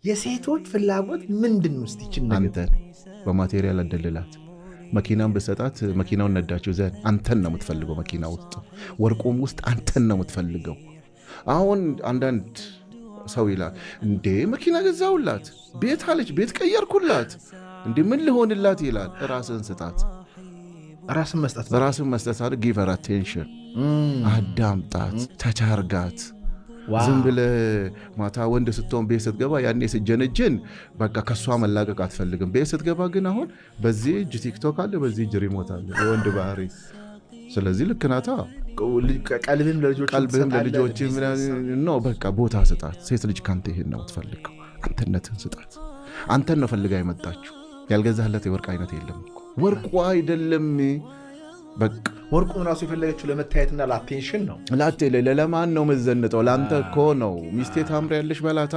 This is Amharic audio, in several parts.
የሴቶች ፍላጎት ምንድን ነው? እስቲ ይችን ነገር አንተን በ material አደልላት። መኪናን ብሰጣት መኪናውን ነዳችው ዘንድ አንተን ነው የምትፈልገው። መኪና ውስጥ፣ ወርቁም ውስጥ አንተን ነው የምትፈልገው። አሁን አንዳንድ ሰው ይላል፣ እንዴ መኪና ገዛሁላት፣ ቤት አለች፣ ቤት ቀየርኩላት፣ እንዴ ምን ልሆንላት ይላል። ራስህን ስጣት። ራስን መስጠት። ራስን መስጠት አለ። Give her attention፣ አዳምጣት፣ touch አርጋት። ዝም ብለህ ማታ ወንድ ስትሆን ቤት ስትገባ ያኔ ስጀነጅን በቃ ከእሷ መላቀቅ አትፈልግም። ቤት ስትገባ ግን አሁን በዚህ እጅ ቲክቶክ አለ፣ በዚህ እጅ remote አለ። የወንድ ባህሪ። ስለዚህ ልክ ናታ። ቀልብህም ለልጆች ቀልብህም ለልጆች ነው። በቃ ቦታ ስጣት። ሴት ልጅ ካንተ ይሄን ነው የምትፈልገው። አንተነትህን ስጣት። አንተን ነው ፈልጋ የመጣችው። ያልገዛህለት የወርቅ አይነት የለም እኮ፣ ወርቁ አይደለም በቃ። ወርቁን ራሱ የፈለገችው ለመታየትና ለ attention ነው። ላቴ ለማን ነው መዘንጠው? ለአንተ እኮ ነው። ሚስቴ ታምሪያለሽ በላታ።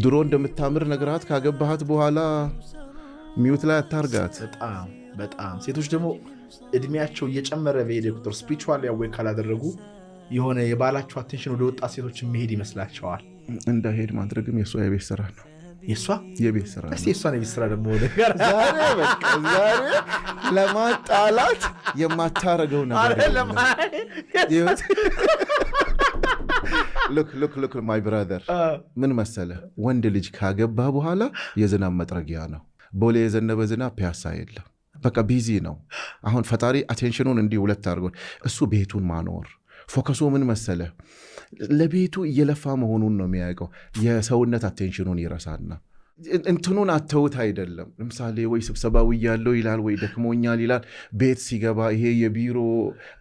ድሮ እንደምታምር ነግራት ካገባሃት በኋላ mute ላይ አታርጋት። በጣም በጣም። ሴቶች ደግሞ እድሜያቸው እየጨመረ በሄደ ቁጥር spiritual awake ካላደረጉ የሆነ የባላቸው attention ወደ ወጣት ሴቶች የሚሄድ ይመስላቸዋል። እንዳይሄድ ማድረግም የእሷ የቤት ስራ ነው። የእሷ የቤት ስራ ነው። እስኪ የእሷን የቤት ስራ ደግሞ ነገር። ዛሬ በቃ ዛሬ ለማጣላት የማታረገው ነገር የለም። Look, look, look, my brother፣ ምን መሰለ፣ ወንድ ልጅ ካገባ በኋላ የዝናብ መጥረጊያ ነው። ቦሌ የዘነበ ዝናብ ፒያሳ የለም። በቃ busy ነው። አሁን ፈጣሪ attention ኑን እንዲህ ሁለት አድርጎ እሱ ቤቱን ማኖር focus ኡ ምን መሰለ፣ ለቤቱ እየለፋ መሆኑን ነው የሚያውቀው። የሰውነት attention ኑን ይረሳና እንትኑን አተውት አይደለም። ለምሳሌ ወይ ስብሰባ ውያለው ይላል፣ ወይ ደክሞኛል ይላል። ቤት ሲገባ ይሄ የቢሮ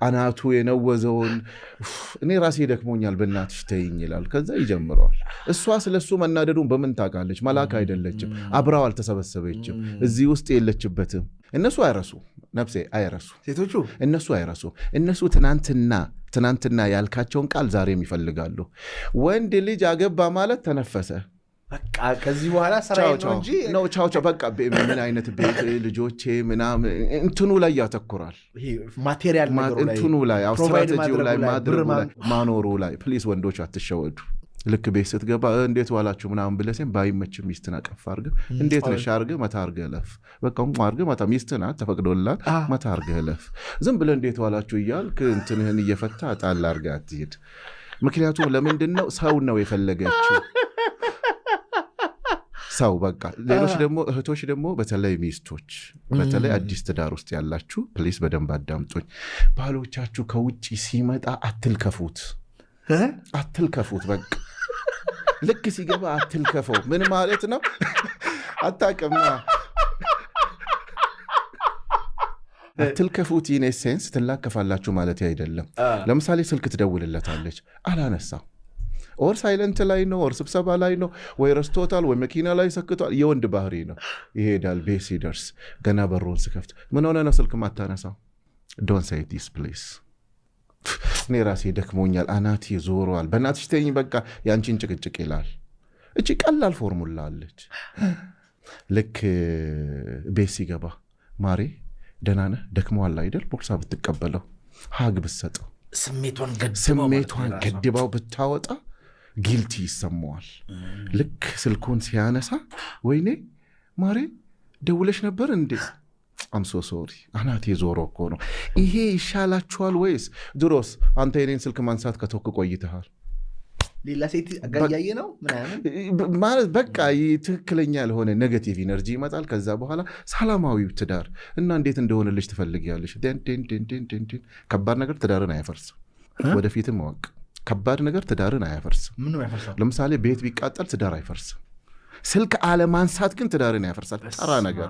አናቱ የነወዘውን "ኡፍ፣ እኔ ራሴ ደክሞኛል፣ በእናትሽ ተይኝ" ይላል። ከዛ ይጀምረዋል። እሷ ስለ እሱ መናደዱን በምን ታውቃለች? መልአክ አይደለችም። አብራው አልተሰበሰበችም። እዚህ ውስጥ የለችበትም። እነሱ አይረሱ፣ ነፍሴ አይረሱ። ሴቶቹ እነሱ አይረሱ። እነሱ ትናንትና ትናንትና ያልካቸውን ቃል ዛሬም ይፈልጋሉ። ወንድ ልጅ አገባ ማለት ተነፈሰ። በቃ ከዚህ በኋላ ስራ ቻው ነው ቻው እንጂ ነው፣ ቻው ቻው። በቃ ምን አይነት ቤት፣ ልጆቼ ምናምን እንትኑ ላይ ያተኩራል። ይሄ material ነገሩ ላይ እንትኑ ላይ አዎ፣ provide ስትራቴጂው ላይ ማድረጉ ላይ፣ ማድረጉ ብር ላይ፣ ማኖሩ ላይ። Please ወንዶች አትሸወዱ። ልክ ቤት ስትገባ እንዴት ዋላችሁ ምናምን ብለህ ሴም ባይመችም ሚስትን አቀፍ አድርገህ እንዴት ነሽ አድርገህ መታ አድርገህ እለፍ። በቃ አድርገህ መታ፣ ሚስት ናት ተፈቅዶልሃል፣ መታ አድርገህ እለፍ። ዝም ብለህ እንዴት ዋላችሁ እያልክ እንትንህን እየፈታ ጣል አድርገህ አትሂድ። ምክንያቱም ለምንድን ነው፣ ሰው ነው የፈለገችው ሰው በቃ። ሌሎች ደግሞ እህቶች ደግሞ በተለይ ሚስቶች፣ በተለይ አዲስ ትዳር ውስጥ ያላችሁ please በደንብ አዳምጡኝ። ባሎቻችሁ ከውጭ ሲመጣ አትልከፉት፣ እ? አትልከፉት። በቃ ልክ ሲገባ አትልከፈው። ምን ማለት ነው? አታውቅማ። አትልከፉት in a sense ትላከፋላችሁ ማለት አይደለም። ለምሳሌ ስልክ ትደውልለታለች፣ አላነሳም። Or silent ላይ ነው፣ or ስብሰባ ላይ ነው፣ ወይ ረስቶታል፣ ወይ መኪና ላይ ሰክቷል። የወንድ ባህሪ ነው። ይሄዳል። ቤት ሲደርስ ገና በሩን ስከፍት ምን ሆነ ነው ስልክ ማታነሳው? Don't say this please። እኔ ራሴ ደክሞኛል፣ አናቴ ዞሯል፣ በእናትሽ ተይኝ፣ በቃ የአንቺን ጭቅጭቅ ይላል። እቺ ቀላል ፎርሙላ አለች። ልክ ቤት ሲገባ ማሬ ደህና ነህ፣ ደክመዋል አይደል? ቦርሳ ብትቀበለው፣ hug ብትሰጠው፣ ስሜቷን ገድበው ማለት ነው ስሜቷን የራሷ። ገድባው ብታወጣ guilty ይሰማዋል። ልክ ስልኩን ሲያነሳ ወይኔ ማሬ ደውለሽ ነበር እንዴ? I'm so sorry፣ አናቴ ዞሮ እኮ ነው። ይሄ ይሻላችኋል ወይስ ድሮስ አንተ የኔን ስልክ ማንሳት ከተውክ ቆይተሃል ሌላ ሴት ጋር እያየ ነው ምናምን ማለት በቃ ይህ ትክክለኛ ያልሆነ negative energy ይመጣል። ከዛ በኋላ ሰላማዊው ትዳር እና እንዴት እንደሆነልሽ ትፈልጊያለሽ። ደን ደን ደን ደን ደን ደን። ከባድ ነገር ትዳርን አያፈርስም። ወደፊትም እወቅ፣ ከባድ ነገር ትዳርን አያፈርስም። ምንም ያፈርሳል። ለምሳሌ ቤት ቢቃጠል ትዳር አይፈርስም። ስልክ አለማንሳት ግን ትዳርን ያፈርሳል። ተራ ነገር።